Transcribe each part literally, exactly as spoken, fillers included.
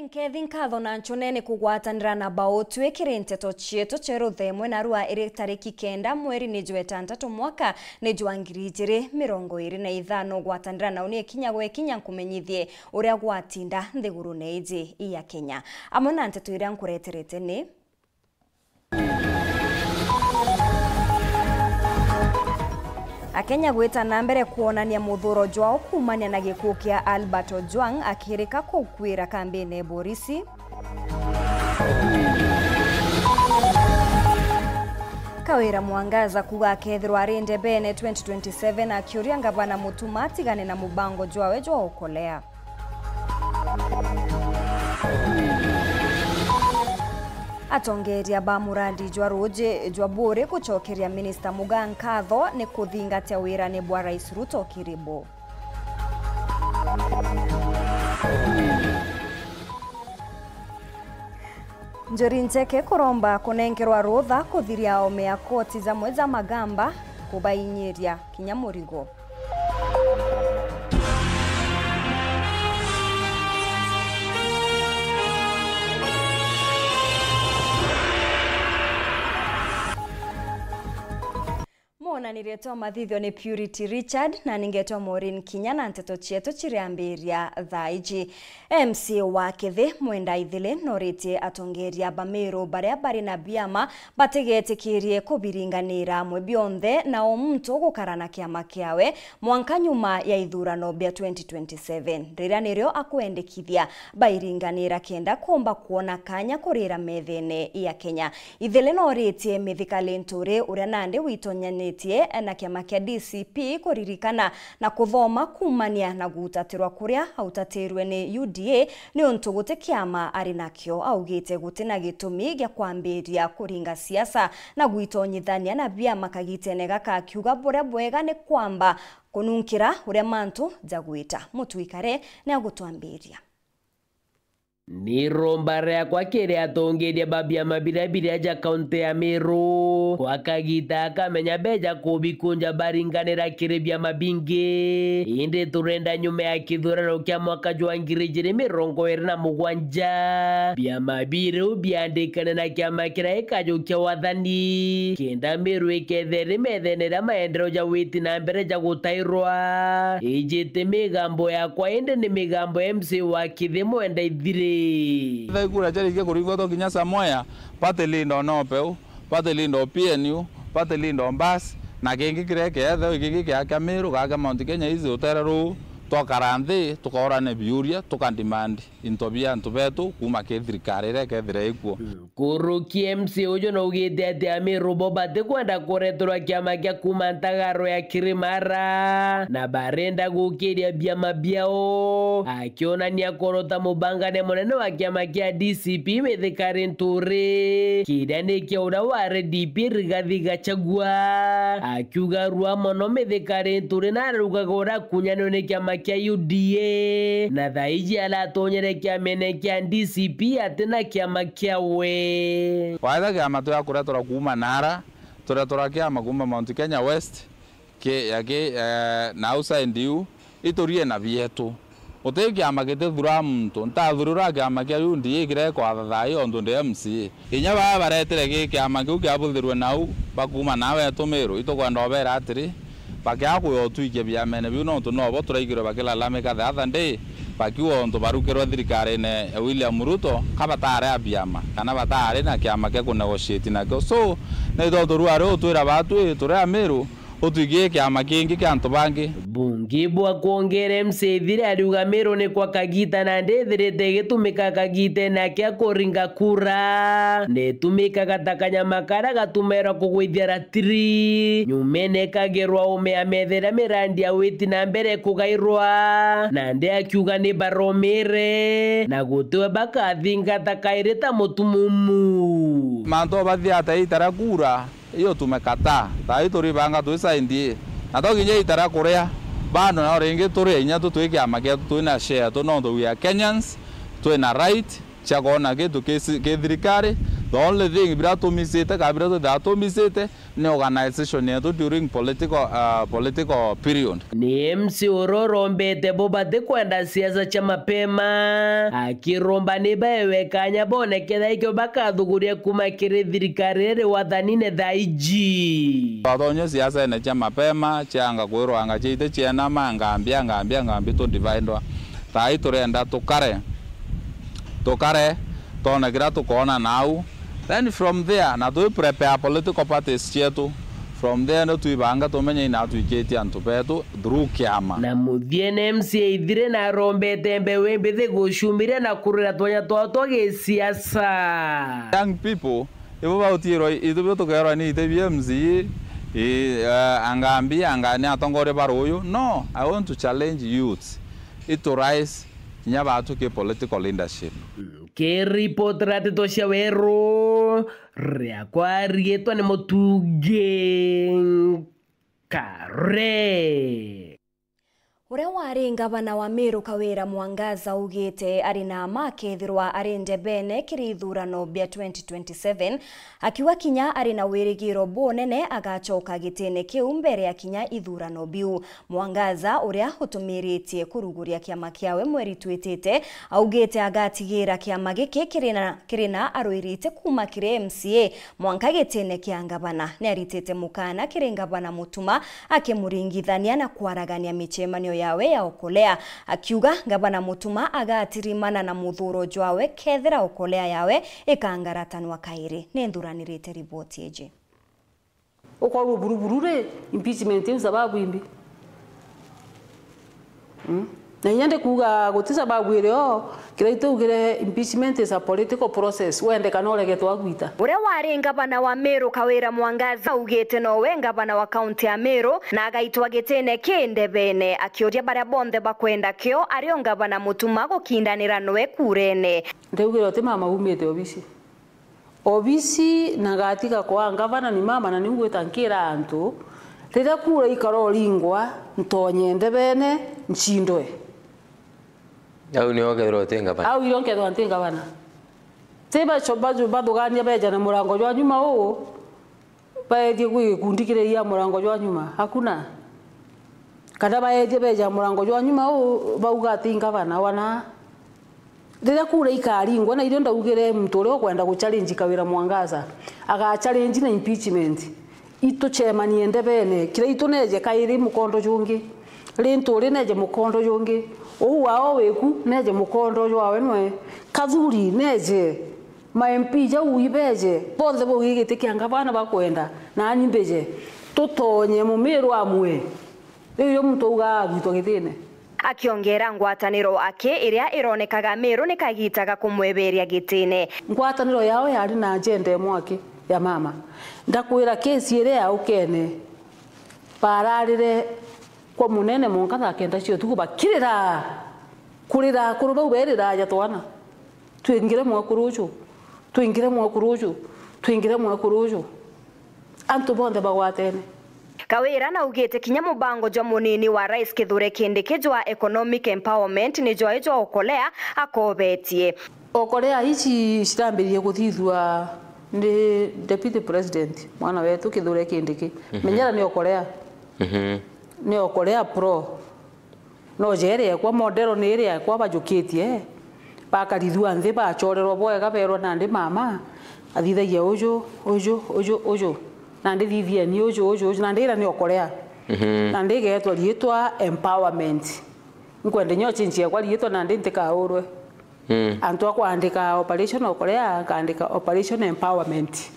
Nkethi nkatho na ncune ni kugwatanira na bautwi kiri nteto cietu cia ruthemwe narua iri tariki kenda mweri ni jwa itantatu mwaka ni jwa ngiri ijiri mirongo iri na ithano. Gwatanira na uni ikinya gwe kinya nkumenyithie uria gwatinda nthigurune iji ya Kenya. Amwe na nteto iria nkureterete ni Akenya gwita na mbere kwonania muthuro jwao kuumania na gikuu kia Albert Ojwang akirika kukwira kambine ya borisi. Kawira Mwangaza kuga akethirwa ari ndebene twenty twenty-seven akiuria ngavana Mutuma atigane na mubango jwawe jwa ukolea. Atongeria ba murandi jwa ruuji jwa Buuri gucokeria minista Mugaa nkatho ni kuthingatia wirani bwa Rais Ruto kiri bo. Njuri Ncheke kuromba kunenkerwa rutha kuthiria aome a koti jamwe ja Magamba kubainyiria kinya murigo. Mwonani rietwa mathithio ni Purity Richard, na ningetwa Maureen Kinya, na nteto cietu ciriambiria thaa iji. M C A wa Kithi Mwenda Ithili noritie atongeria ba Meru baria bari na biama batigetikirie kubiringanira amwe bionthe, na o muntu gukara na kiama kiawe mwanka nyuma ya ithurano bia twenty twenty-seven, riria nirio akwendekithia bairinganira kenda kuumba kwona kanya kurira methene ya Kenya. Ithili noritie Mithika Linturi, uria nandi witonyanitie na kiama kia D C P, kuririkana na kuthoma kuumania na gutatirwa kuria autatirwe ni U D A, niuntu guti kiama ari nakio. Augite guti na gitumi gia kwambiria kuringa siasa na gwitonyithania na biama kagitene gaka, akiuga buria bwega ni kwamba kununkira uria mantu jagwita. Mutwikare ni agutwambiria. Ni iromba riakwa kiri atongeria ba biama biria biria ja kaunti ya Meru, kwa kagita akamenya beja kubikunja baringanira kiri biama bingi. Indi turenda nyuma ya kithurano kia mwaka jwa ngiri ijiri mirongo iri na mugwanja, biama biriu biandikane na kiama kiria gikajukia wathani, kenda Meru ikethira iri methene ria maendeleo ja witi na mbere ja gutairwa. Iji ti migambo yakwa, indi ni migambo ya M C A wa Kithi Mwenda Ithili. Thaa ikura ciarikia kuringwa twa kinya Samoya, party leader o na o peu, party leader o P N U, party leader o Mbas, na kingi kiria kietheo ikingi kia kia Meru, ga kia Mount Kenya East, utere ruu, twakara nthi, tukoorane biuria, tukademand into bia antu betu kuuma ki thirikari iria ikethira ikuo. Nkuruki M C A uju naugite ati Amiru bo batikwenda kureterwa kiama kia kuuma ntagaro ya Kirimara, na barenda gukiria biama biao, akionania kurota mubangane munene wa kiama kia D C P Mithika Linturi, kiria ni kia uria wa R D P Rigathi Gachagua. Akiuga rua mono Mithika Linturi na arugaga uria akunyanirwe ni kiama kia U D A, na thaa iji aratonyere kiamene kia D C P atina kiama kiawe. Waetha kiama twi akureterwa kuuma nara, tureterwa kiama kuuma Mount Kenya West, ki, ya ki, eh, na outside iu, iturie na bietu. Guti kiama gitithuraa muntu. Ntathurira kiama kia U D A kiria gikwatha thaa ii ontu ndi M C A. Kinya baa baretere gi kiama kiu kiabuthirwe nau, bakuuma naa wetu Miru, itukwenda ubeera atiri, bakiaga kuya utwikia biamene biu, nontu nobo turaigirwe bakilalamika the other day, bakiuga untu barukirwe thirikarine ya William Ruto, ka batari a biama, kana batari na kiama kia kunegotiate nakio. So, ni tontu rua riu utwira baatwi turi Amiru, utwikie kiama kingi kia antu bangi. Bungi bwa kwongera M C A Ithili ariuga Miru ni kwa kagita na ndithirite igitumika kagitene akia kuringa kura. Nitumikaga ta kanyama karia gatumairwa kugwithia ratiri. Nyumene ikagirwa ume ya metha iria mirandi ya witi na mbere kugairwa. Nandi akiuga ni baromire, na gutiwe bakathingata kairi ta mutumumu. Mantu bathiate itara kura, iyo tumekataa. Thaa ii turibanga twi side ii. Na to kinya itara kuria, bado nao ringi turi inya tu twi kiama kietu, twina share tu, nontu we are Kenyans, twina right cia kwona kintu ki si-, ki thirikari, The only thing biria tumisite, kana biria twithaa tumisite, ni organization yetu during political, uh, political period. Ni M C A uria urombete bo batikwenda siasa cia mapema, akiromba ni baewe kanya bone kethira ikio bakathuguria kuma kiri thirikari iri wathanine thaa iji. Twatonya siasene cia mapema, cianga kwirwa anga ciaite cienama, anga mbia, anga mbia, anga mbia, tu dividwa. Thaa ii turenda tukare, tukare, twone kiria tukoona nau. Then from there, na twi prepare political parties cietu. From there, ndio twibanga tumenye ina twikitie antu betu through kiama. Na muthiene M C A ithire na arombete mbeu imbithi gucumiria na kurira twanya twao twa gisiasa. Young people, ibo bautirwa, ithu bio tukerwa ni ite bia M C A, i, eh, anga mbi, anga ni atongoria ba ruuyu. No, I want to challenge youths. Itu rise, kinya batuike political leadership. Kiripotera nteto cia Weru, riakwa riitwa ni Mutungi Nkare. Uria wari ngavana wa Meru Kawira Mwangaza augite ari na mma akethirwa ari ndebene kiri ithurano bia twenty twenty-seven, akiuga kinya ari na wirigiro bunene agacoka gitine kiu mbere ya kinya ithurano biu. Mwangaza, uria utumiritie kuruguria kiama kiawe mweri twitite, augite agatigira kiama giki kiri na, kiri na arwirite kuma kiri M C A mwanka gitine kia ngavana. Niaritite mukana kiri ngavana Mutuma akimuringithania na kwaragania micemanio yawe ya Okolea, akiuga ngavana Mutuma agatirimana na muthuro jwawe kethira Okolea yawe ikangaratanwa kairi. Ninthuranirite riboti iji. Ukorwa buruburu ri, impeachment iu sababu imbi? Mm. Na inya ndikuuga guti sababu irio, kiria itugire impeachment is a political process, wende kana urege twagwita. Uria wari ngavana wa Meru Kawira Mwangaza augite nowe ngavana wa kaunti ya Meru na agaitwa gitine ki ndebene, akiuria baria bonthe bakwenda kio ario ngavana Mutuma gukindanira nowe kurene. Ndaugire uti mama umite obisi. Obisi na ngatiga kwa ngavana ni mama, na niu ngwita nkira antu, riria kura ikaroringwa, ntonye ndebene, ncindwe. Au nio ukethirwa uti ngavana? Au irio nkethirwa nti ngavana. Ti baco-, baco-, bathugania beja na murango jwa nyuma uu, baethie gwi gikundi kiria ia murango jwa nyuma. Hakuna. Kana baethie beja murango jwa nyuma uu, bauga ati ngavana wana. Riria kura ikaringwa, na irio ndaugire muntu uria ukwenda guchallenge Kawira Mwangaza, agachallenge na impeachment. Itucemanie ndebene, Kiraitu neje kairi mukondo jungi, Linturi neje mukondo jungi, uu wao wiku neje mukondo jwawe nwe, Kathuri neje, ma M P jau ibeje, bonthe bauge giti kia ngavana bakwenda, nani mbije, tutonye Mumiru amwe. Riu iyo muntu auga agwitwa gitine. Akiongera ngwataniro aki iria ironekaga Meru ni kagita ga kumweberia gitine. Ngwataniro yao yari na agenda imwe aki ya mama. Ndakwira kesi iria yaukene, bararire kwa munene monka thaa kenda cia utuku bakirira, kurira akuru bau berira aja twana. Twingire mwekuru uju, twingire mwekuru uju, twingire mwekuru uju. Antu bonthe bagwatene. Kawira naugite kinya mubango jwa munini wa Rais Kithure Kindiki jwa economic empowerment ni jwae jwa Okolea akobetie. Okolea ici cirambiririe kuthithua ni Deputy President, mwana wetu Kithure Kindiki. Mhm. Menyera ni Okolea. Mhm. Ni Okolea pro. No jeri ekwa, modero ni iri ekwa, bajukitie, bakarithua nthi, bacorerwa bwega, berwa nandi mama athithagia uju, uju, uju, uju, nandi thithieni uju, uju, uju, nandi ira ni Okolea. Mhm. Nandi igetwa riitwa empowerment. Nkwenda nyo change ekwa riitwa nandi ntikaurwe. Mm. Antu a kwandika operation Okolea, nkaandika operation empowerment.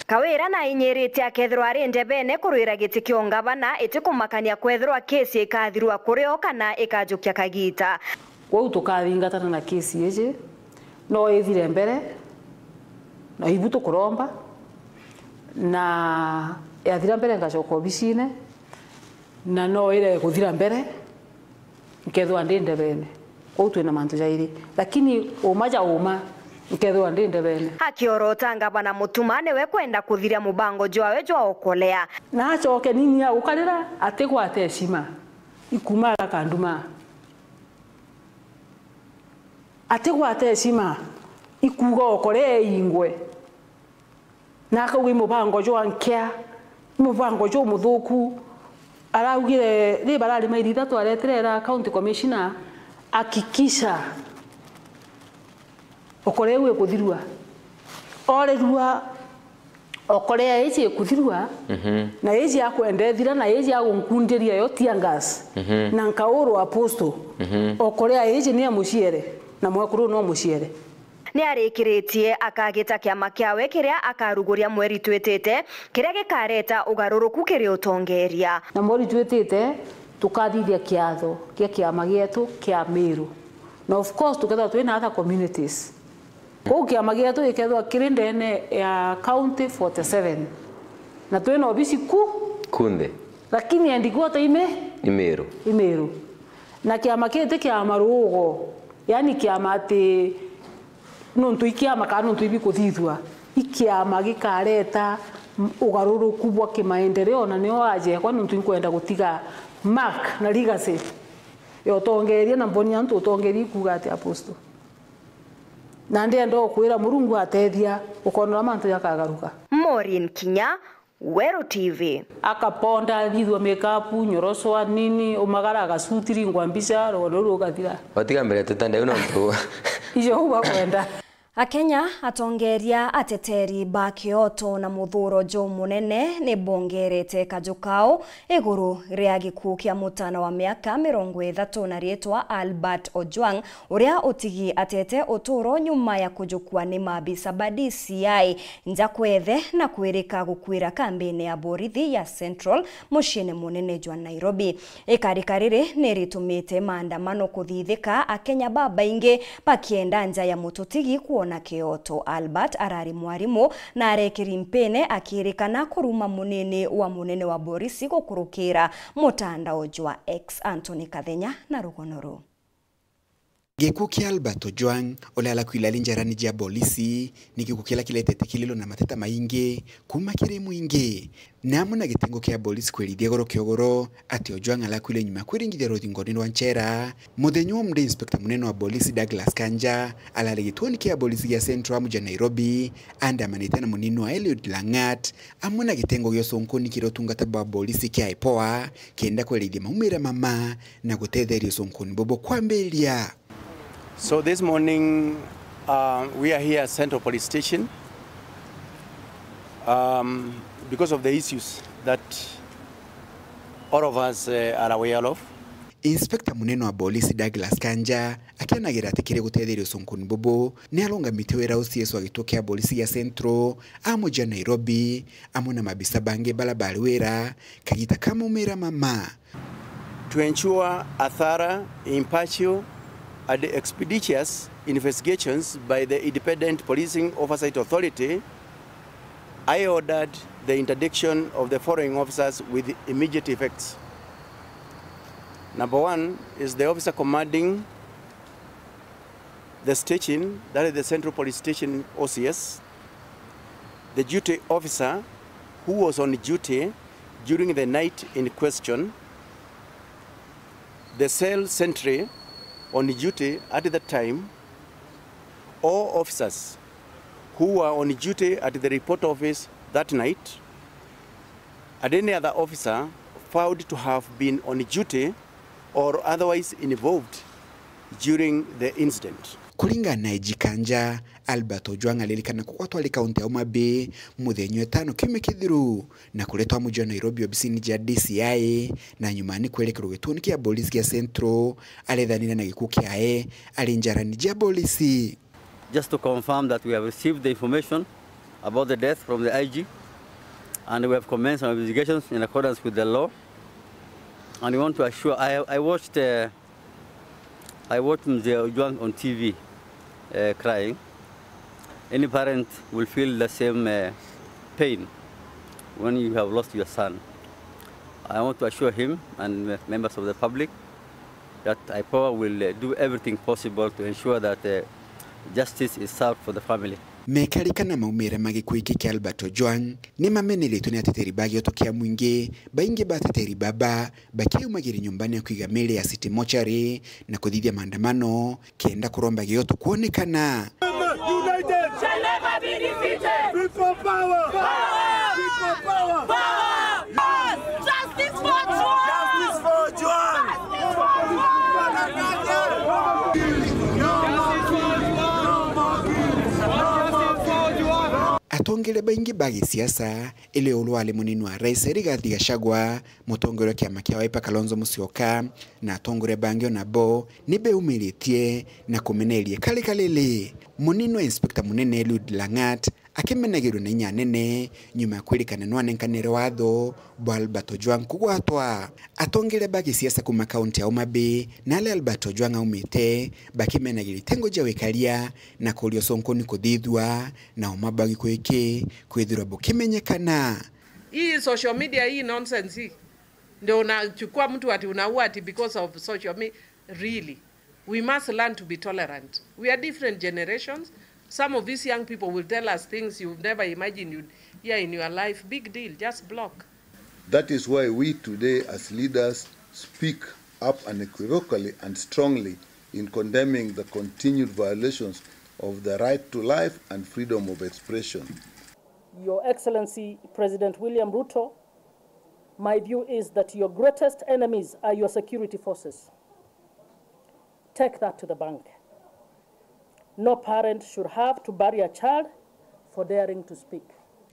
Kawira nainyirite akethirwa ari ndebene kurwira giti kia ungavana, iti kumakania kwethirwa kesi ikathirua kuri o kana ikajukia kagita. Kwou tukathingatana na kesi iji, no ithire mbere, na ibu tukuromba, na yathira mbere ngacoka obisine, na no ire kuthira mbere, nkethirwa ndi ndebene. Kwou twina mantu jairi. Lakini uma ja uma, nkethirwa ndi ndebene. Akiorota ngavana Mutuma niwe kwenda kuthiria mubango jwawe jwa Okolea. Na acoke nini ya gukarira, atigwate heshima. Ikuma agakanduma. Atigwate heshima. Ikuuga okore eingwe. Na akauga, "I mubango jwa nkia, i mubango jumuthuku." Araugire, ri barari mairi ithatu aretire era county commissioner, "Hakikisha okore iu ikuthirua." Orerua okore ya iji ikuthirua, Mhm. na iji akwenda ithira, na iji agunkundiria yo tear gas, Mhm. na nkaurwa apostle, Mhm. okore ya iji ni ya muciere, na mwekuru no muciere. Ni arikiritie akagita kiama kiawe kiria akaruguria mweri twitite, kiria gikareta ugaruruku kiri utongeria. Na mweri twitite, tukathithia kiatho kia kiama gietu kia Miru. Na of course, tukethirwa twina other communities. Kuu kiama gietu gikethirwa kiri ndene ya County forty seven. Na twina obisi ku Kunthe. Lakini headquarter ime Imiru. Imiru. Na kiama kiti kia marugo, yani kiama ati nontu i kiama kana nontu ibikuthithua, i kiama gikareta ugaruruku bwa kimaendeleo, na nio ajekwa nontu inkwenda gutiga mark na legacy ya utongeria, na mboni antu utongeria ikuuga ati apostle. Na ndienda ukwira Murungu atethia ukonora mantu jakagaruka. Maureen Kinya, Weru T V. Akaponda, athithua makeup, nyoroso, nini, umagara, agasuti, ringwa mbica, rugendo ruu rugathira. Watiga mbere tutande, u nontu icio u bakwenda. Akenya, atongeria, ateteri ba kioto na muthuro jumunene ni bongerete kaju kao iguru ria gikuu kia mutana wa miaka mirongo ithatu na riitwa Albert Ojwang, uria utigi atete uturo nyuma ya kujukua ni maabisa ba D C I nja kwethe na kwirika gukuira kambini ya borithi ya Central muciine munene jwa Nairobi. Ikarika riri ni ritumite maandamano kuthithika, Akenya babaingi bakienda nja ya mututigi kwona kioto. Albert arari mwarimu na arekiri mpine akirikana kuruma munini wa munene wa borisi gukurukira mutandao jwa X. Anthony Kathenya na rugono ruu. Gikuu kia Albert Ojwang, uria arakuire ari njarani jia bolisi, ni gikuu kiria kiretete kililo na mateta maingi kuuma kiri mwingi, na amwe na gitengo kia bolisi kwerithia igoro kiogoro ati Ojwang arakuire nyuma ya kwiringithia ruthingone rwa nchera. Muthenya wa Monday, Inspector munene wa bolisi Douglas Kanja arari gituoni kia bolisi gia Central amu ja Nairobi, andamanite na munini wa Eliud Langat, amwe na gitengo gia ucunkuni kiria utungata bwa bolisi kia IPOA, kenda kwerithia maumira mama na gutetheria ucunkuni bubu kwambiria. So this morning, uh, we are here at Central Police Station, um, because of the issues that all of us, uh, are aware of. Inspector munene wa bolisi Douglas Kanja akianagira ati kiri gutetheria ucunkuni bubu, ni arungamite wira ucio Yesu agituo kia bolisi ya Central, amu ja Nairobi, amwe na mabisa bangi bara bari wira kagita ka maumira mama. To ensure a thorough, impartial, and expeditious investigations by the Independent Policing Oversight Authority, I ordered the interdiction of the following officers with immediate effects. Number one is the officer commanding the station, that is the Central Police Station, O C S, the duty officer who was on duty during the night in question, the cell sentry on duty at the time, all officers who were on duty at the report office that night, and any other officer found to have been on duty or otherwise involved during the incident. Kuringana na I G Kanja, Albert Ojwang aririkana kugwatwa ari kaunti ya Homa Bay muthenya wa itano kiumia kithiru, na kuretwa amu ja Nairobi obisini ja D C I, na nyuma ni kwerekerwa gituoni kia bolisi gia Central, arethanira na gikuu kiae ari njarani ja bolisi. Just to confirm that we have received the information about the death from the I G, and we have commenced our investigations in accordance with the law. And we want to assure, I, I watched, uh, I watched Mzee Ojwang on T V, uh, crying. Any parent will feel the same, uh, pain when you have lost your son. I want to assure him and members of the public that IPOA will, uh, do everything possible to ensure that, uh, justice is served for the family. Mekarika na maumira ma gikuu giki kia Albert Ojwang ni mameneretwe ni ateteri ba gioto kia mwingi, baingi ba ateteri baba bakiumagira nyumbani ya kwiga miri ya City Mortuary na kuthithia maandamano kenda kuromba gioto kwonekana. United shall never be defeated. People power. Power. People power. Power. Justice for Ojwang. Justice for Ojwang. Justice for Ojwang. No more kills. No more kills. No more kills. Atongeria baingi ba gisiasa, ili ulu wari munini wa rais Rigathi Gachagua, mutongoria wa kiama kia Wiper Kalonzo Musyoka, na atongoria bangi o nabo ni beumiritie na kumeneria kari kariri. Munini wa inspector munene Eliud Langat akimenagirwa na inya nene nyuma ya kwirikana nwanenkanire watho bwa Albert Ojwang kugwatwa. Atongeria ba gisiasa kuma kaunti ya Homa Bay na aria Albert Ojwang aumite bakimenagiria itengo ja wikaria na kuria uconkoni kuthithua na uma bwa gikuo giki kwithirwa bukimenyekana. Hii social media, hii nonsense hii. Ndio unachukua mtu ati unaua ati because of social media. Really? We must learn to be tolerant. We are different generations. Some of these young people will tell us things you've never imagined you'd hear in your life. Big deal. Just block. That is why we today as leaders speak up unequivocally and strongly in condemning the continued violations of the right to life and freedom of expression. Your Excellency President William Ruto, my view is that your greatest enemies are your security forces. Take that to the bank. No parent should have to bury a child for daring to speak.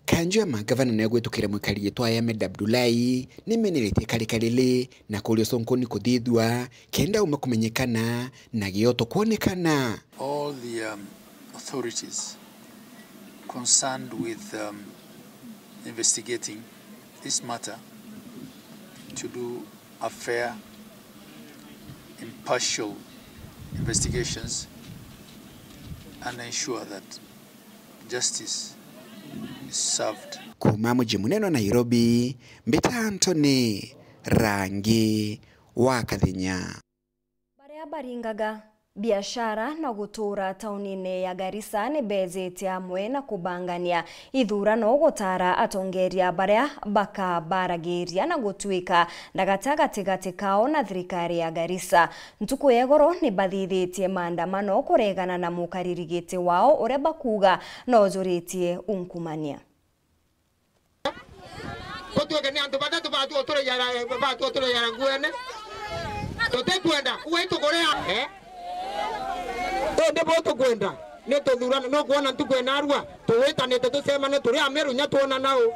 Kanju ya magavana nayo gwitukira mwikari gitwa Ahmed Abdullahi nimeneritie kari kariri na kuria uconkoni kuthithua kenda uma kumenyekana na gioto kwonekana. All the, um, authorities concerned with, um, investigating this matter to do a fair, impartial investigations and ensure that justice is served. Kuma muji munene wa Nairobi, mbita Anthony Rangi wa Kathinya. Baria baringaga biashara na gutuura taunine ya Garissa ni beejite amwe na kubangania ithurano gutaara atongeria baria bakabaaragiria na gutuika ndagata gatigati kao na thirikari ya Garissa. Ntuku ya igoro ni bathithitie maandamano kuregana na mukariri giti wao uria bakuuga noojuritie ungumania. Gutuike ni antu bathatu batu uturejara, batu uturejara nguene. Tutikwenda, uwe itukuria, eh? Indi bu tukwenda ni tuthurane, nukwona ntuku ya naarua, tuwitanite tucemane turi Ameru nya twonana u.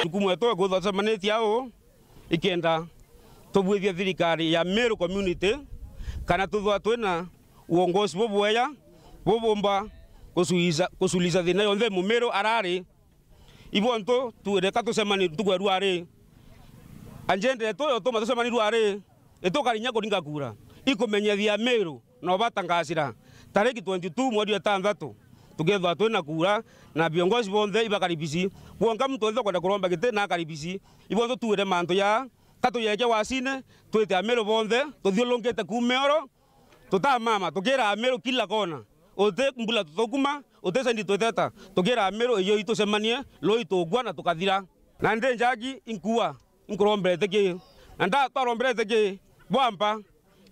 Jukumu yetu ya kwithwa tucemanitie au, ikenda tubwithie thirikari ya Meru community kana tuthwa twina uongozi bubwega bubumba gusuliza, gusuliza thina yonthe Mumeru arari. Ibontu tuireka tucemani ntuku ya ruari. Agenda yetu yotuma tucemani ruari, itukarinya kuringa kura, ikumenyethia Meru na ubatangasira tariki twenty-two mweri wa itanthatu, tukethwa twina kura na viongozi bonthe ibakaribisi. Kwonka muntu wonthe ukwenda kuromba giti na akaribisi. Ibontu tuire mantu ya ka tuyeke wasine, twite Ameru bonthe tuthiurungite kuuma oro, tutamama, tukira Ameru kila kona. Uti mbula tutukuma, uti sendi twiteta, tukira Ameru iyo itucemanie, rui tukua na tukathira. Na ndi njagi inkua, inkuromberete ki? Na nda twaromberete ki? Bwamba,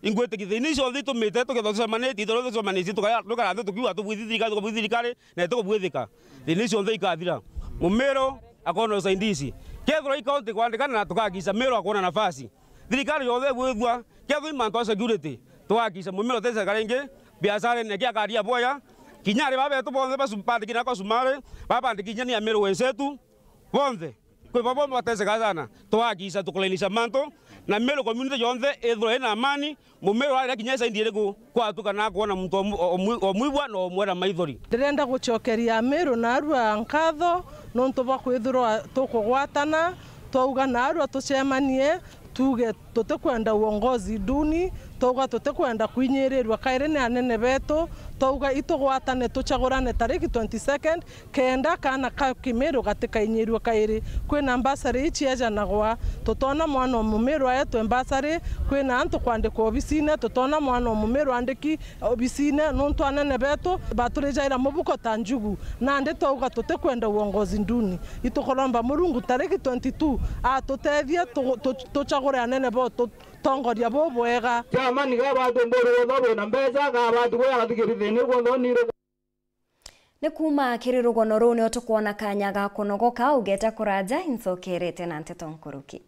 ingwitikia thina icio cionthe itumite tukethwa tucemanitie, itoro tucemanitie, tukaya-, tukara nthi tukiuga tubwithi thirikari, tukubwithi thirikari, na itukubwithika. Thina icio cionthe ikathira. Mumeru akona usaidizi. Kethirwa i county kwandikana na tukagisa Meru akona nafasi. Thirikari yonthe igwithua, kethirwa i mantu a security, twakisha Mumeru uteceka ringi, biashara ni kia karia boya, kinya ari babetu bonthe basu-, bandiki na kwa sumari, babandikinya ni Ameru wenzetu bonthe. Kwi babo bateceka sana, twakisha tukulainisha mantu, na Meru community yonthe ithirwe ina amani, Mumeru arira kinya isaindi iriku, kwatuka na kwona muntu omu-, omwi-, omwibwa na omwera maithori. Ndirenda gucokeria Ameru na arua nkatho nontu bwa kwithirwa tukugwatana, twauga na arua tucemanie, tuge tutikwenda uongozi duni, twauga tutikwenda kwinyirirua kairi ni anene betu, twauga itugwatane tuchagurane tariki twenty-second, kenda kaana ka Kimiru gatikainyiirue kairi. Kwina mbasari iciejanagwa, tutona mwana o Mumiru aetwe mbasari, kwina antu kwandikwa obisine, tutona mwana o Mumiru andiki obisine, nontu anene betu baturijaira mubuko ta njugu. Nandi twauga tutikwenda uongozi nduni. Itukuromba Murungu tariki twenty-two atutethie tu-, tu-, tuchagure anene bo tu-, tongoria bubwega. Chairman, ga batu mburu bothe bwina mbeca, ga batu bwega thikiri thini bwothe onire. Ni kuuma kiri rugono ruu nio tukwona kanya ga kunogoka, ugeta kuraja, incokerete na nteto nkuruki.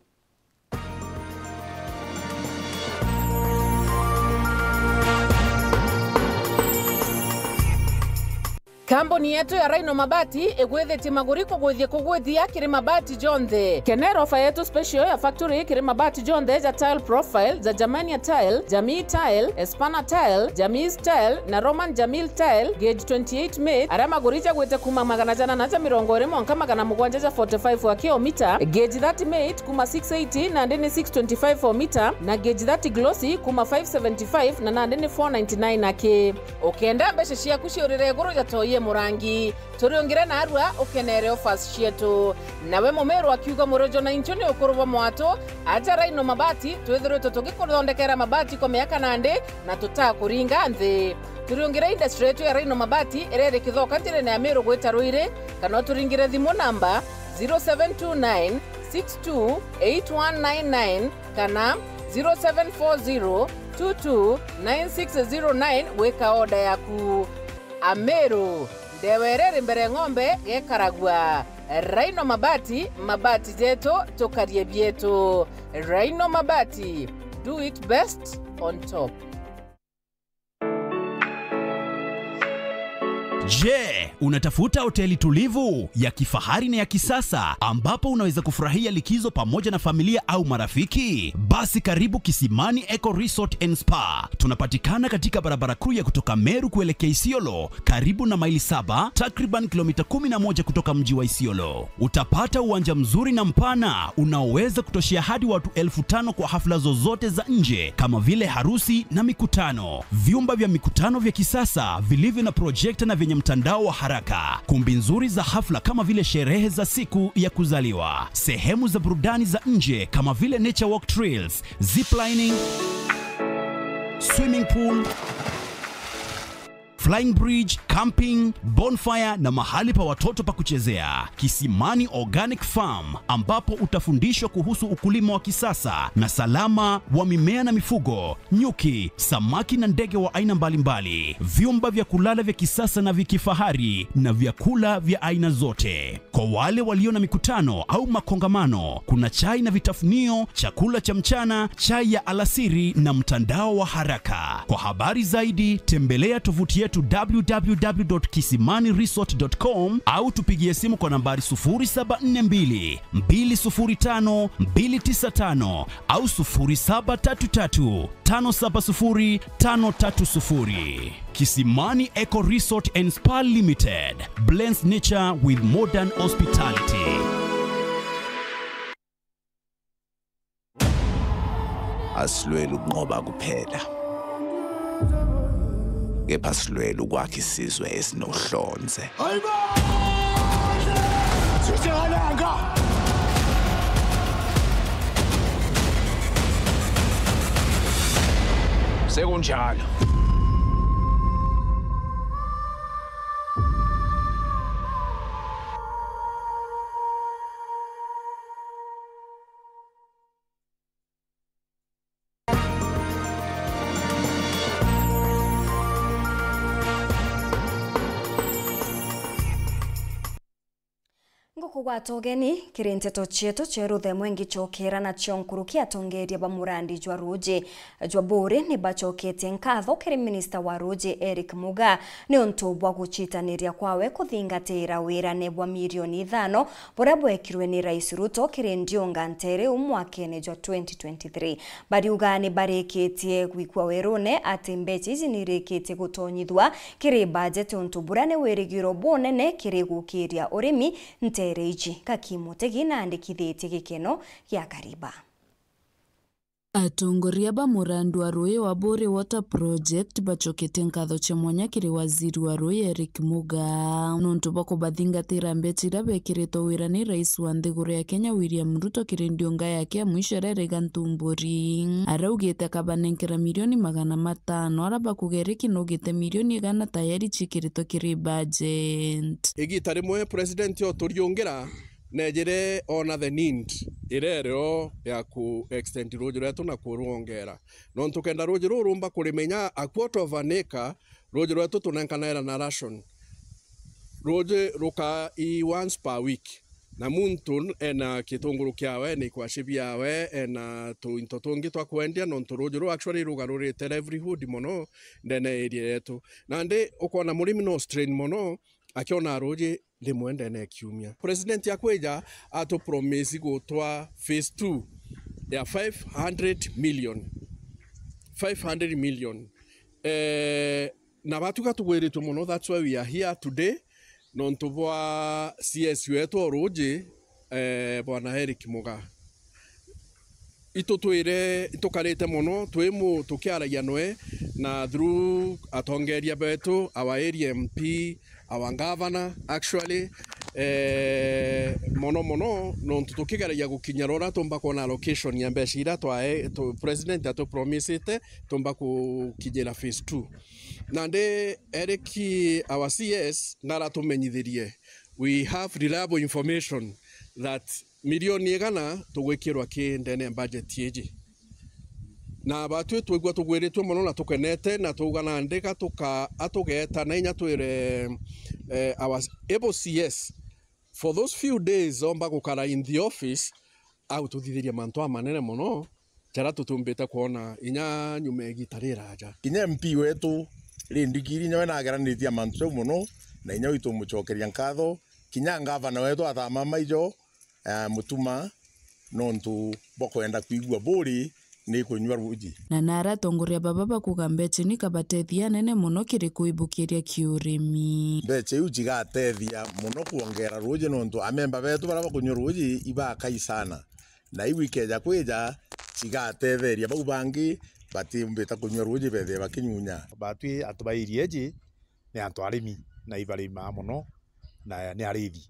Kambuni yetu ya Rhino Mabati igwithitie maguri kugwithia kugwithia kiri mabati jonthe. Kenera ofa yetu special ya factory kiri mabati jonthe ja tile profile, ja Germania tile, Jamii tile, Espana tile, Jamis tile na Roman Jamil tile, gauge twenty-eight made, aria maguri jagwite kuuma magana jana na ja mirongo iri mwanka magana mugwanja ja forty-five wa kilomita, gauge thirty made kuuma six eighty nandi ni six twenty-five o mita, na gauge thirty glossy kuuma five seventy-five na nandi ni four ninety-nine aki. Ukenda mbeca ciaku ciurire iguru ja toyi e murangi, turiungire narua ukenere offers cietu. Nawe Mumiru akiuga murojo na inchu ni ukuru bwa mwatu, aja Rhino Mabati, twithirwitwe tugikuthondekera mabati kwa miaka nandi na tutakuringa nthi. Turiungire industry yetu ya Rhino Mabati iria iri Kithoka njirene ya Miru gwita Ruiri, kana uturingire thimu namba zero seven two nine six two eight one nine nine kana zero seven four zero two two nine six zero nine gwika order yaku. Amiru, ndewa iria iri mbere ng'ombe gekaragua. Rhino Mabati, mabati jetu, tukarie bietu. Rhino Mabati, do it best on top. Je, unatafuta hoteli tulivu, ya kifahari na ya kisasa ambapo unaweza kufurahia likizo pamoja na familia au marafiki? Basi karibu Kisimani Eco Resort and Spa. Tunapatikana katika barabara kuu ya kutoka Meru kuelekea Isiolo, karibu na Maili Saba, takriban kilomita kumi na moja kutoka mji wa Isiolo. Utapata uwanja mzuri na mpana unaoweza kutoshea hadi watu elfu tano kwa hafla zozote za nje kama vile harusi na mikutano. Vyumba vya mikutano vya kisasa vilivyo na projekta na vyenye mtandao wa haraka. Kumbi nzuri za hafla kama vile sherehe za siku ya kuzaliwa. Sehemu za burudani za nje kama vile nature walk trails, ziplining, swimming pool, flying bridge, camping, bonfire na mahali pa watoto pa kuchezea. Kisimani Organic Farm, ambapo utafundishwa kuhusu ukulima wa kisasa na salama wa mimea na mifugo, nyuki, samaki na ndege wa aina mbalimbali, vyumba vya kulala vya kisasa na vya kifahari na vyakula vya aina zote. Kwa wale walio na mikutano au makongamano, kuna chai na vitafunio, chakula cha mchana, chai ya alasiri na mtandao wa haraka. Kwa habari zaidi, tembelea tovuti yetu w w w dot kisimani resort dot com au tupigie simu kwa nambari sufuri saba nne mbili, mbili sufuri tano, mbili tisa tano au sufuri saba tatu tatu, tano saba sufuri, tano tatu sufuri. Kisimani Eco Resort and Spa Limited blends nature with modern hospitality. Asilweli ukunqoba kuphela, kepha silwela ukwakha isizwe esinohlonze. Sekunjalo. Ngukugwata ugeni kiri nteto cietu cia ruthemwe ngicokera nacio nkuruki. Atongeria ba murandi jwa ruuji jwa Buuri ni bacoketie nkatho kiri minista wa ruuji Eric Muga niuntu bwa gucitaniria kwawe kuthingatira wirane bwa mirioni ithano buria bwekirwe ni Rais Ruto kiri ndiunga nteere u mwakene jwa twenty twenty-three. Bariuga ni barikitie gwikua werune ati mbeca iji ni irikitie gutonyithua kiri bajeti, untu buria ni wirigiro bunene kiri gukiria urimi nteere iji. Gaki Mutegi naandikithitie gikeno gia Kariba. Atongoria ba murandi wa ruuji wa Buri Water Project bacokete nkatho cia mwanya kiri waziri wa ruuji Eric Muga nontu bwa kubathingatira mbecha iria bekiritwe wira ni rais wa nthiguru ya Kenya William Ruto kiri ndiunga yake ya mwisho iria iri Gantumburi. Araugite akabanenkera milioni magana matano, aria bakuga Eric naugite milioni igana tayari cikiritwe kiri budget. Igita rimwe president oturiungira, neejire oona the need iria irio ya ku extend ruuji rwetu na kurwongera. Nontu kenda ruuji ruu rumba kurimenya a quarter of an acre, ruuji rwetu tunenkanaira na ration. Ruuji rukaa i once per week. Na muntu ena kitunguru kiawe, ena ikwasi biawe, ena tuinto tungi twa kwendia, nontu ruuji ruu actually rugarurite livelihood mono ndene ya area yetu. Nandi ukoona murimi no strain mono, akiona ruuji rimwe ndene ya kiumia. President akwija atu promise gutwa phase two ya five hundred million. Five hundred million. Eh, na batuga tugwiritwe mono, that's why we are here today, nontu bwa C S wetu o ruuji, eh, Bwana Eric Muga. Itu twire, itukarite mono, twi mu-, tukiaragia nwe, na through atongeria betu, our area M P, our governor, actually, eh, mono mono, nontu tukigeragia gukinyia rora tumba kwona allocation ya mbeca iria twae-, tu-, president atupromisite, tumba gukinyira phase two. Nandi Eric, our C S, naratumenyithirie, we have reliable information that milioni igana tugwikirwa ki ndene ya budget iji. Na batwi twigua tugwiritwe mono na tukenete, na twauga nandi ga tuka-, atugeta na inya twire, eh, our able C S for those few days omba gukara in the office, agututhithiria mantu amanene mono jaria tutiumbite kwona inya nyuma ya igita riraja. Kinya M P wetu, Lee Ndikiri, nyawe nageranitie mantu jau mono, na inya uitumucokeria nkatho. Kinya ngavana wetu atamama ijo, eh, Mutuma, nontu bwa kwenda kwigua Buri ni kunyua ruuji. Na nara atongoria baba bakuga mbecha ni kabatethia anene mono kiri kuibukiria kiurimi. Mbecha iu cigatethia mono kwongera ruuji, nontu amemba betu baria bakunyua ruuji ibakai sana. Na iu ikeja kwija, cigatetheria bau bangi batiumbite kunyua ruuji bethire bakinyunya. Batwi antu ba area iji ni antu arimi, na ibarimaa mono, na ni arithi.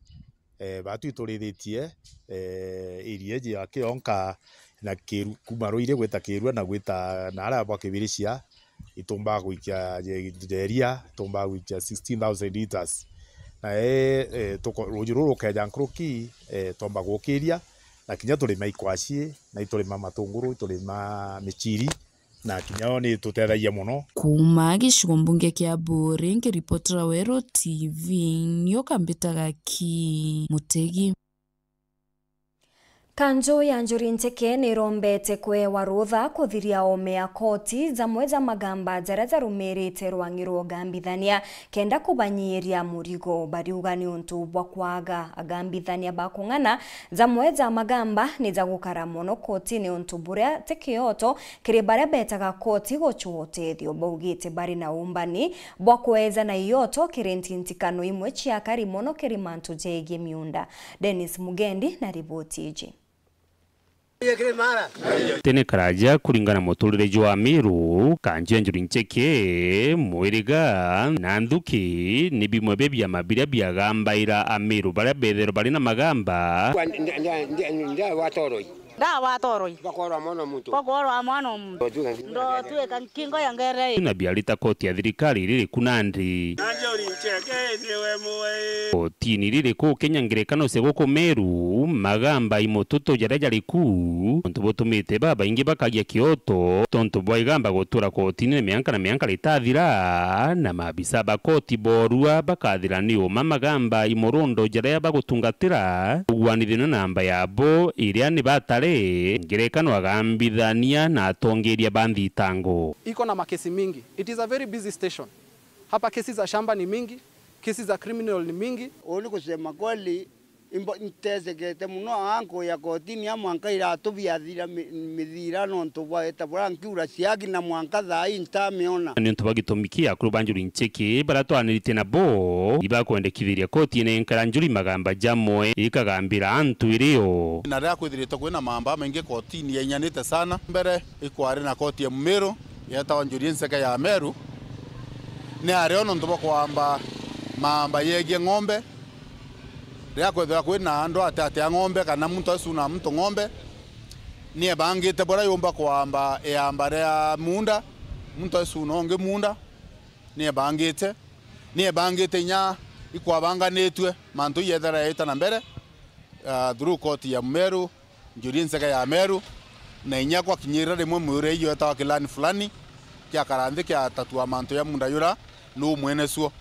Eh, batwi turithitie, eh, area iji ya kionka na Kiru-, kuma Ruiri gwita Kirua na gwita naria bwa Kibiricia, itumbaga gwikia je-, jeria, itumbaga gwikia sixteen thousand liters. Na, eh, eh, tuko-, ruuji ruru rukeja nkuruki, eh, twomba gukiria, na kinya turima ikwaci, na iturima matunguru, iturima michiri, na kinya yo ni itutethagia mono. Kuuma gicigo mbunge kia Buuri, nkiripotera Weru T V, nioka mbitaga ki Mutegi. Kanju ya Njuri Ncheke nirombete kwewa rutha kuthiria oome ya koti jamwe ja magamba jaria jarumirite rwang'i rwa ugambithania kenda kubanyiiria murigo. Bariuga ni untu bwa kwaga agambithania ba kung'ana, jamwe ja magamba ni ja gukara mono kotini untu buria ti kioto kiri baria betaga koti gucua utethio. Baugite bari na umbani bwa kweja na ioto kiri ntintikano imwe cia akari mono kiri mantu jegie miunda. Dennis Mugendi na riboti iji. Tene karaja kuringana muturire jwa Amiru, kanju ya Njuri Ncheke, Mwiriga, na Nthuki ni bimwe bia biama biria biagambaira Amiru baria bethirwa bari na magamba. Kwa nda-, nda-, nda-, nda wa Toroi. Nda wa Toroi. Bakorwa mwana muntu. Bakorwa mwana muntu. Ndotuika nkingo ya ngere. Na biarita koti ya thirikari riri ku nandi. Kotini riri ku Kenya ngerekano cia guku Meru, magamba i mututu jaria jari ku, untu butumite babaingi bakagia kioto, tontu bwa igamba gutura kotini na mianka na mianka ritathira, na maabisa ba koti borua bakathira ni uma magamba i murundo jaria bagutungatira, uguanithio na namba yabo iria ni batari, ngerekano agambithania na atongeria ba nthitango. Iko na makesi mingi. It is a very busy station. Hapa kesi za shamba ni mingi, kesi za criminal ni mingi. Uu ni kusema kweli, Imbo-, ntecekete mono aa nkuya kotini a mwanka iratu biathira mi-, mithira nontu bwa weta buria nkiura ciaki na mwanka thaa ii ntamiona. Niuntu bwa gitumi kiu akuru ba Njuri Nchiki baria twanirite nabo ibakwendekithiria koti ine inkara Njuri magamba jamwe ikagambira antu irio. Na riria kwithirite kwina mamba maingi kotini yainyanite sana, mbere ikwari na koti ya Mumiru yetawa Njuri Nseke ya Meru, ni ario nontu bwa kwamba mamba yegie ng'ombe. Riria kwethirwa kwina andu ate ate a ng'ombe kana muntu acuna muntu ng'ombe, ni ebangite buria yumba kwamba iamba ria munda, muntu acuna ungi munda, ni ebangite, ni ebangite inya ikwabanganitue mantu iyethera yaita na mbere, ah, through court ya Meru, Njuri Nseke ya Meru, na inya gwakinyirira rimwe mwire iyo etawa kilani fulani kiakara nthi kiatatua mantu ya munda yura nu mwene cio.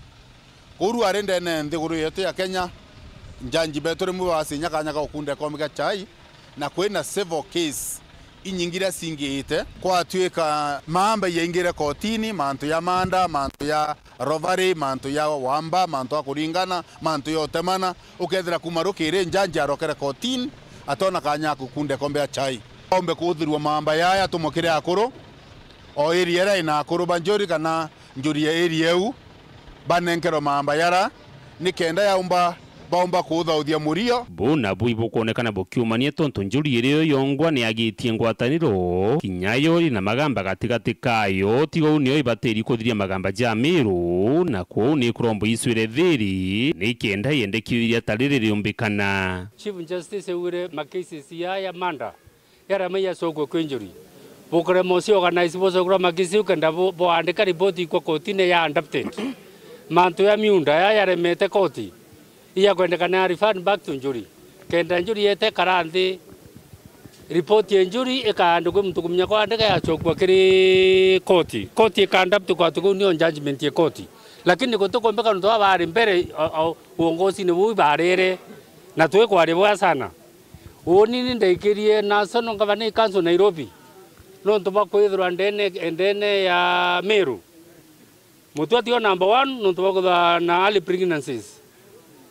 Kuu ari ndene nthiguru yetu ya Kenya, njanji betu rimwe bacinya kanya ga gukunda ikombe gia chai, na kwina civil case inyingi iria cingiite. Kwatuika mamba yaingire kotini, mantu ya manda, mantu ya robbery, mantu ya wamba, mantu ya kuringana, mantu ya utemana, ukethira kuma rukiri njanji arokere kotini, atona kanya ga gukunda ikombe gia chai. Ombe kuthirua mamba yaya tumukire akuru, o area iria ina akuru ba Njuri kana Njuri ya area iu, banenkerwe mamba yara, nikenda yaumba, baumba kuthauthia murio. Buu nabu ibukwonekana bukiumania tontu Njuri irio yongwa ni yagitie ngwataniro, kinya yo iri na magamba gatigati kayo, tiga uu niyo ibatiri kuthiria magamba ja Meru, na kwou ni kurombo icwire thiri, nikenda yendekithiria ta riri riumbikana. Chief Justice augire ma cases ya, ya manda, jaria mai jacokue kwi Njuri. Bukurema uci organize bucokera makesi u kenda bu-, buandika ripoti ikwa kotine ya adapted. Mantu ya miunda ya yaremete koti, ijakwendekana ya referred back to Njuri. Kenda Njuri yete kara nthi, ripoti ya Njuri ikaandikwa muntu kumenya kwandika yacokua kiri koti. Koti ika adapt kwatu kuu nio judgment ya koti. Lakini gutikumbika nontu baba bari mbere, o, o, uongozini buu ibarire. Na twikwaria bwega sana. Uuni ni ndaikirie National Governing Council Nairobi, nontu bwa kwithirwa ndene, ndene ya Meru. Mutwe tio number one, nontu bwa kwithirwa na early pregnancies.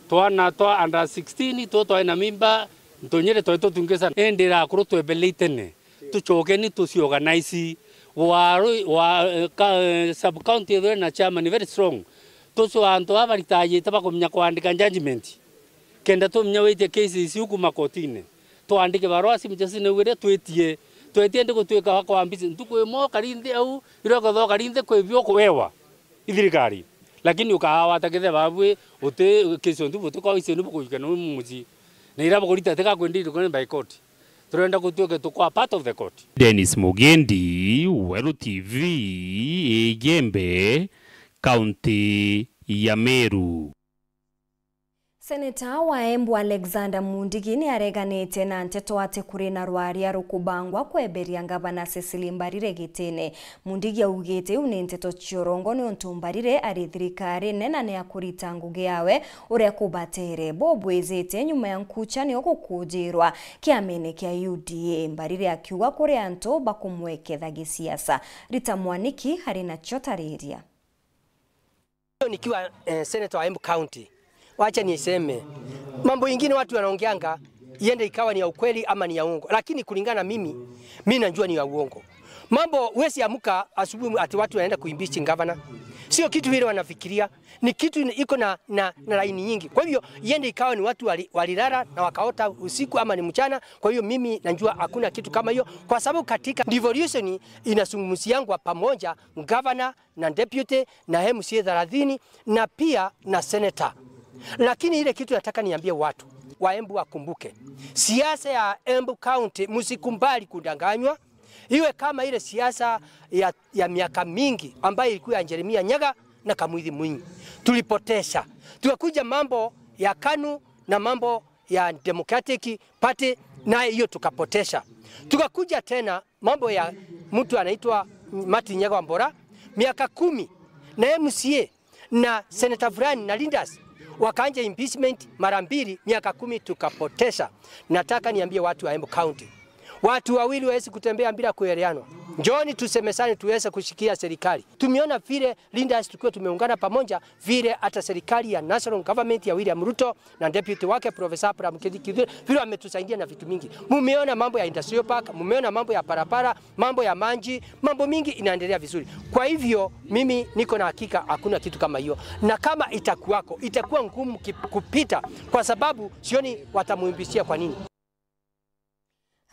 Twana twa under sixteen, tuo twai na mimba, ntunyiri twai tutungi sana. Indi irakuru twebelei tene, tucokeni tuciorganize. Wa, wa, eh, ka, eh, sub county ithwe na chairman very strong. Tucio antu aba baritajite bakumenya kwandika judgment. Kenda tuminya witie cases iu kuma kotine, twandike barua, Chief Justice naugire twitie, twetie ndi gutwika wa kwambisi. Ntuku imwe ukari nthi au, iria ukethirwa ukari nthi kwi bio kuewa i thirikari. Lakini ukawata kethira babwi uti case ontu buti kwa iceni bukujukia na muci. Na iria bukurita tiga kwendiri kuni by court. Turenda gutwike tukwa part of the court. Dennis Mugendi, Weru T V, Igembe, kaunti ya Meru. Seneta wa Embu Alexander Mundigi ni areganite na nteto ati kuri na rwaria rukubangwa kweberia ngavana Cecily Mbarire gitine. Mundigi augite iu ni nteto cia urongo niuntu Mbarire ari thirikarine na ni akurita ngugi yawe uria kubatere. Bo bwizite nyuma ya nkucha nio gukujirwa kiamene kia U D A. Mbarire akiuga kuri antu bakumweketha gisiasa. Rita Mwaniki ari na ciotariria. Nikiwa, eh, senator wa Embu County, wacha niseme, mambo ingine watu wanaongeanga, iende ikawa ni ya ukweli ama ni ya uongo. Lakini kulingana na mimi, mimi najua ni ya uongo. Mambo, huwezi amka asubuhi ati watu wanaenda kuimpeach governor. Sio kitu vile wanafikiria. Ni kitu iko na, na, na laini nyingi. Kwa hivyo, iende ikawa ni watu wali-, walilala na wakaota usiku ama ni mchana. Kwa hiyo, mimi najua hakuna kitu kama hiyo. Kwa sababu katika devolution inazungumziangwa pamoja, governor, na deputy, na M C A thelathini, na pia na senator. Lakini ile kitu nataka niambie watu wa Embu wakumbuke, siasa ya Embu County, msikubali kudanganywa, iwe kama ile siasa ya, ya miaka mingi ambayo ilikuwa ya Jeremiah Nyaga na Kamwithi Mwinyi. Tulipoteza. Tukakuja mambo ya KANU na mambo ya Democratic Party, na hiyo tukapoteza. Tukakuja tena mambo ya mtu anaitwa Martin Nyaga Wambora, miaka kumi, na M C A na senator fulani na leaders wakaanja impeachment mara mbili, miaka kumi tukapoteza. Nataka niambie watu wa Embu County, watu wawili hawezi kutembea bila kueleanwa. Njooni tusemezane tuweze kushikia serikali. Tumeona vile leaders tukiwa tumeungana pamoja, vile hata serikali ya National Government ya William Ruto na deputy wake Professor Abraham Kithure Kindiki vile wametusaidia na vitu mingi. Mumeona mambo ya industrial park, mumeona mambo ya barabara, mambo ya maji, mambo mingi inaendelea vizuri. Kwa hivyo mimi niko na hakika hakuna kitu kama hiyo, na kama itakuwako itakuwa ngumu ki-, kupita, kwa sababu sioni watamuimbishia kwa nini.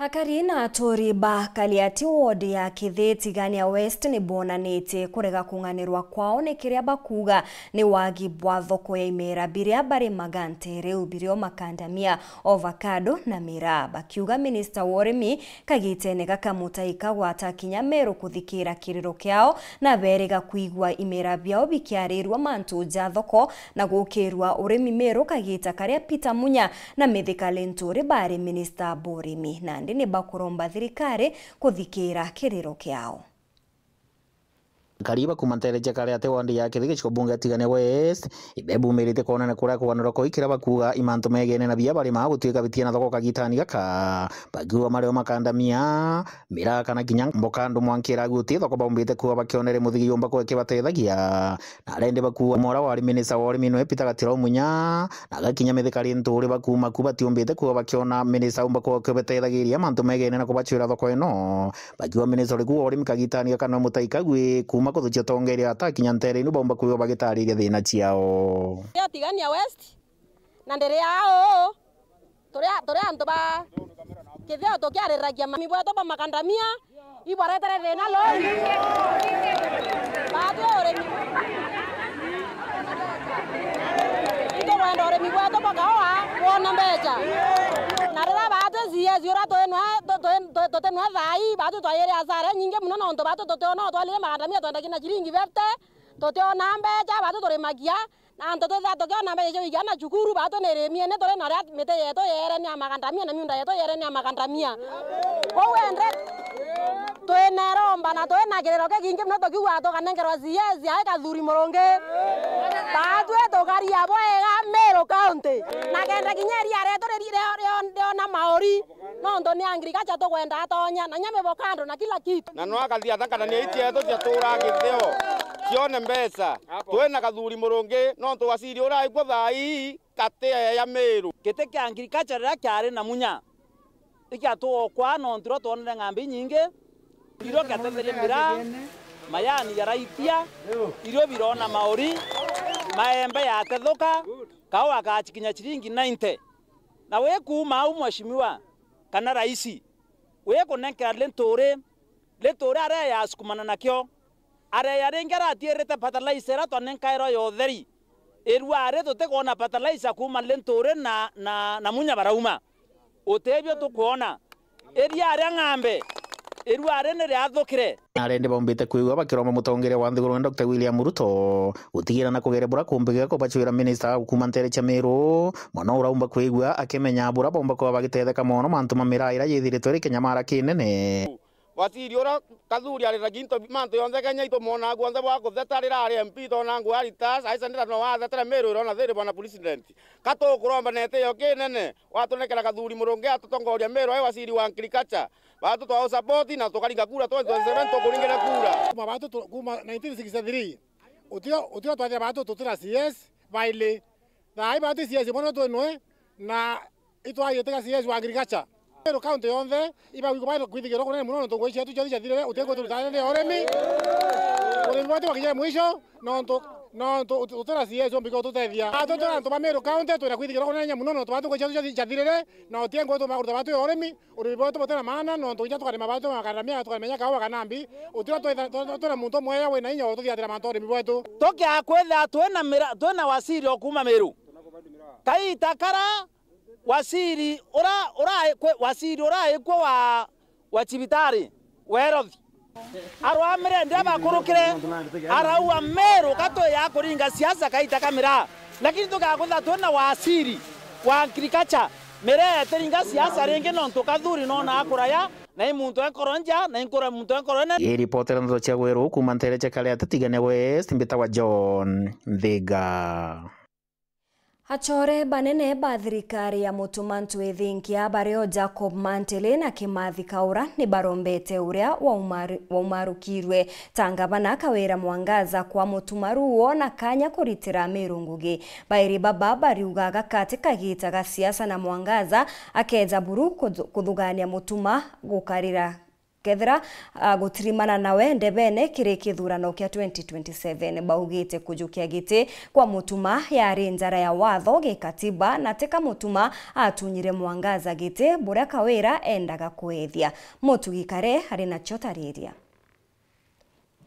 Akari na aturi ba Kaliati ward ya Kithi Tigania West ni bonanitie kurega kung'anirwa kwao ni kiria bakuuga ni wagi bwa thoko ya imera biria barimaga ntere iu birio makandamia, avocado na miraa, bakiuga minista wa urimi kagitene gaka Mutahi Kagwe atakinya Meru kuthikira kiriro kiao na beriga kwigua imera biao bikiarirua mantu ja thoko na gukirua urimi Meru kagita karia Peter Munya na Mithika Linturi bari minista bwa urimi, nandi ni bakuromba thirikari kuthikira kiriro kiao. Akari ba kuuma ntere cia Kaliati ward ya Kithi gicigo bunge ya Tigania West, ibebumirite kwonania kuria kug'anirwa koi kiria bakuuga i mantu megene na biria barima gutuika bitina thoko kagitani gaka, bakiuga mario makandamia, miraa kana kinya mboka andu mwankira guti thoko baumbite kuuga bakionere muthigi yumba kuga kibatethagia. Na arendi bakuuga mora wari minista wa urimi nwe Peter Gatiro Munya, na agakinya Mithika Linturi bakuuma ku batiumbite kuuga bakiona minista umba kuuga kibatethagiria mantu megene na kubacwira thoko ino. Bakiuga minista uriku wa urimi kagitani gaka nwe Mutahi Kagwe kuuma kuthukia utongeria atakinya ntere inu baumba kuuga bagitariria thina ciao. Tigania West, na ndiri ao Turi a-, turi antu ba kithio tukiariragia mami bwetu ba makandamia, ibaretere thina lori. Baatwi urimi. Itukwenda urimi bwetu bwa kaua bwona mbeca. Na riria baatwi C S uria twi nwe, tu-, twi-, twi-, tuti nwe thaai, baatwi twayire asara inyingi mono, nontu baatwi tutiona utwarire makandamia twendagia na ciringi fifty, tutiona mbeca, baatwi turimagia. Na antu twithira tukiona mbeca cia kwigia ana cukuru, baatwi ni irimiene turi na uria miti yetu yeere ni ya makandamia na miunda yetu yeere ni ya makandamia. Kwou ende twina iromba na twina kiriro kikingi mono tukiuga tukanenkerwa C S ai Kathuri Murungi. Baatwi tukaria bwega Meru County. Na kenda kinya iria rietu riri-, rio-, rio-, riona mauri. Nontu ni agriculture tukwenda atonya, na nya mivokando na kila kitu. Na no akathia thaka na ni aici etu ciaturaa kitheo, cione mbeca. Twina Kathuri Murungi, nontu waziri uria aikwo thaa ii kati ya Meru. Giti kia agriculture riria kiari na Munya, ikiatuokwa nontu rio twonere ng'ambi inyingi, irio kiatetheria miraa, mayani yaraitia, irio birona mauri, maembe yatethuka, kaua gachikinya ciringi ninety. Na wi kuuma au, mheshimiwa, kana raisi, wi kunenkera Linturi, Linturi aria yasukumana nakio, aria ringi aratiirite fertilizer iria twanenkairwa ya utheri. Irua ari tutikwona fertilizer kuuma Linturi na, na, na Munya barauma. Utibio tukwona. Iria aria ng'ambe, irua ari ni riathukire. Arendi baumbite kwigua bakiromba mutongeria wa nthiguru Doctor William Ruto gutigira na kugeria bura kumbigika kubacwira minista wa kuuma ntere cia Meru, mono uraumba kwigua akimenya bura baumba kuba bagitetheka mono mantu ma miraa iria yithiritwe iri kinyamara kinene. Waziri uria Kathuri ariragia into, mantu yonthe Kenya itumwonaa guonthe bwa kutheta rira ari M P tona ngwaritas, aisendera no wathetere Meru irona thiri bwana president. Katukuromba na itio kinene, watunekera Kathuri Murungi atutongoria Meru ai waziri wa agriculture. Batu twa support na tukaringa kura twenty twenty-seven tukuringire kura. Kuma batu tu-, kuma nineteen sixty-three, utio, utio twathira batu tutira C S baili. Thaai batu C S bono twinwe na itwagitika C S wa agriculture. Meru county yonthe, ibagwikwa bari kwithigirwa kunene mono nontu ngui cietu cionthe ciathirire, uti ngui turutane ni urimi. Urimi bwetu bwakinyire mwisho, nontu, nontu ut-, utira C S umbi gututethia. Atu turi antu ba Meru county, twina kwithigirwa kunene mono nontu batu ngui cietu cionthe ciathirire, na uti ngui tumakuruta batu ya urimi. Urimi bwetu butina maana, nontu kinya tukarima batu makandamia, tukarimenya kaua kana mbi, utira twitha-, twi-, twina muntu umwe wina inya ututhiatira mantu urimi bwetu. Tukia kwithira twina mira-, twina waziri o kuuma Meru. Kaita kara waziri ura, ura, kwe-, waziri uraikwo wa, wa cibitari, wa health, arwamire ndi abakurukire, araua Meru katwi ya kuringa siasa kaita ka miraa. Lakini tugakwitha twina waziri wa agriculture, miraa itiringa siasa ringi nontu Kathuri nona akuraya, na i muntu enkoro nja, na inkura muntu enkoro ene. Ii ripoti ria ndeto cia Gweru kuuma ntere cia Kaliati Tigania West, mbitagwa John Nthiga. Achore banene ba thirikari ya Mutuma Ntwithinkia bario Jacob Mantili na Kimathi Kaura ni barombete uria waumaru-, waumarukirwe ta ngavana Kawira Mwangaza kwa Mutuma ruo na kanya kuritira Miru ngugi. Bairi baba bariuga gakati kagita ga siasa na Mwangaza akeja buru kuthu-, kuthugania Mutuma gukarira kethira, ah, gutirimana nawe ndebene kiri kithurano kia twenty twenty-seven. Baugite kujukia giti kwa Mutuma yari njara ya watho gikatiba, na tika Mutuma atunyire Mwangaza giti buria Kawira endaga kwethia. Mutugi Kare ari nacio tariria.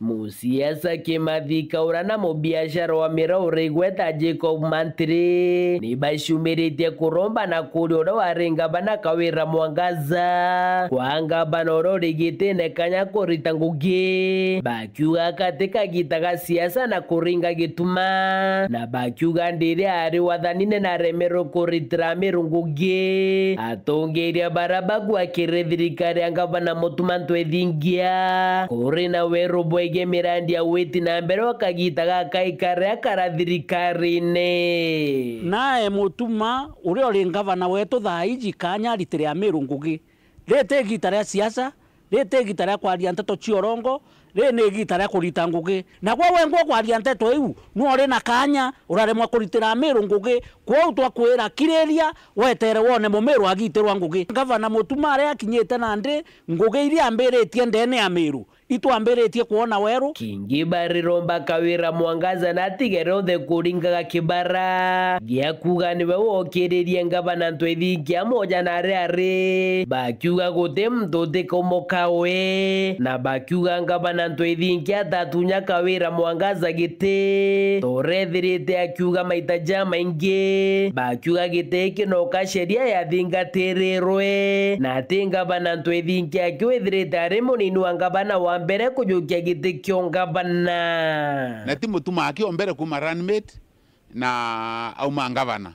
Musiasa Kimathi Kaura na mubiashara wa miraure igweta Jacob Mantiri ni bacumiritie kuromba na kuria uria wari ngavana Kawira Mwangaza kwa ngavana uria uri gitine kanya kurita ngugi, bakiuga kati kagita ga siasa na kuringa gituma, na bakiuga ndiri ari wathanine na aremerwe kuritira Miru ngugi. Atongeria bara bagwakire thirikari ya ngavana Mutuma Ntwithingia kuri na weru bwegii mirandi ya witi na mbere wa kagita gaka ikaria kara thirikarine. Nae Mutuma, uria uri ngavana wetu thaa iji, kanya aritire Amiru ngugi. Riri ti igita ria siasa, riri ti igita ria kwaria nteto cia urongo, riri ni igita ria kurita ngugi. Na gwe wengwa kwaria nteto iu, nu uri na kanya, uraremwa kuritira Amiru ngugi. Kwou twakwira, kiriria, wetere wone Mumiru agitirwa ngugi. Ngavana Mutuma aria akinyite nandi, ngugi iria ambiritie ndene ya Miru, itwambiritie kwona weru. Kingi bariromba Kawira Mwangaza na atige rionthe kuringaga kibara gia kuuga niwe wokiririe ngavana Ntwithinkia moja na aria ari. Bakiuga guti muntu utikaumuka we, na bakiuga ngavana Ntwithinkia atatunya Kawira Mwangaza giti, torethirite akiuga maita jamaingi. Bakiuga giti giki noka sheria yathingatirirwe, na ati ngavana Ntwithinkia aki withirite ari munini wa ngavana wa mbere kujukia giti kio ngavana. Na ti Mutuma aki o mbere kuuma runmate na auma ngavana.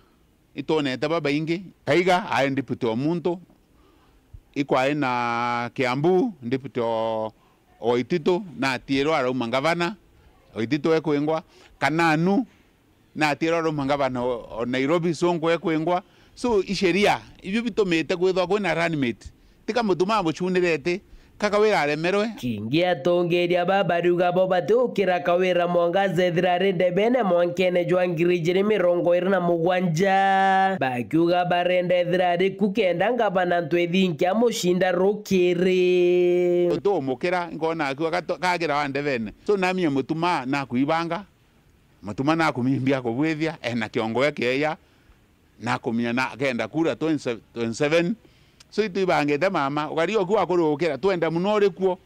Itwonete babaingi, Kaiga ae deputy o muntu, ikwai na Kiambu, deputy o, o Waititu, na atiirwa arauma ngavana, Waititu ekwingwa, Kananu, na atiirwa arauma ngavana o, o Nairobi, Sonko ekwingwa. So, isheria, ibio bitumite kwithwa kwina runmate. Tika Mutuma amucunirete, ka Kawira aremerwe. Kingi atongeria baba bariuga bo batiukira Kawira Mwangaza ethira ari ndebene mwankene jwa ngiri ijiri mirongo iri na mugwanja. Bakiuga barenda ethira ari ku kenda ngavana Ntwithinkia amucinda rukiri. Utumukira, nkona akiuga gato-, kagira wa ndebene. So, namie Mutuma nakuibanga. Mutuma nakumimbia kubwithia, ena kiongo gikieya, nakumia na akenda kura twenty, twenty-seven. So itwibangite mama, ukari oku wakurukira, twenda muno uri kuo.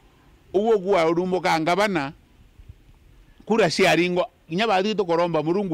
Uguo gwa urumbuka ngavana, kura ciaringwa, kinya bathui tukuromba Murungu.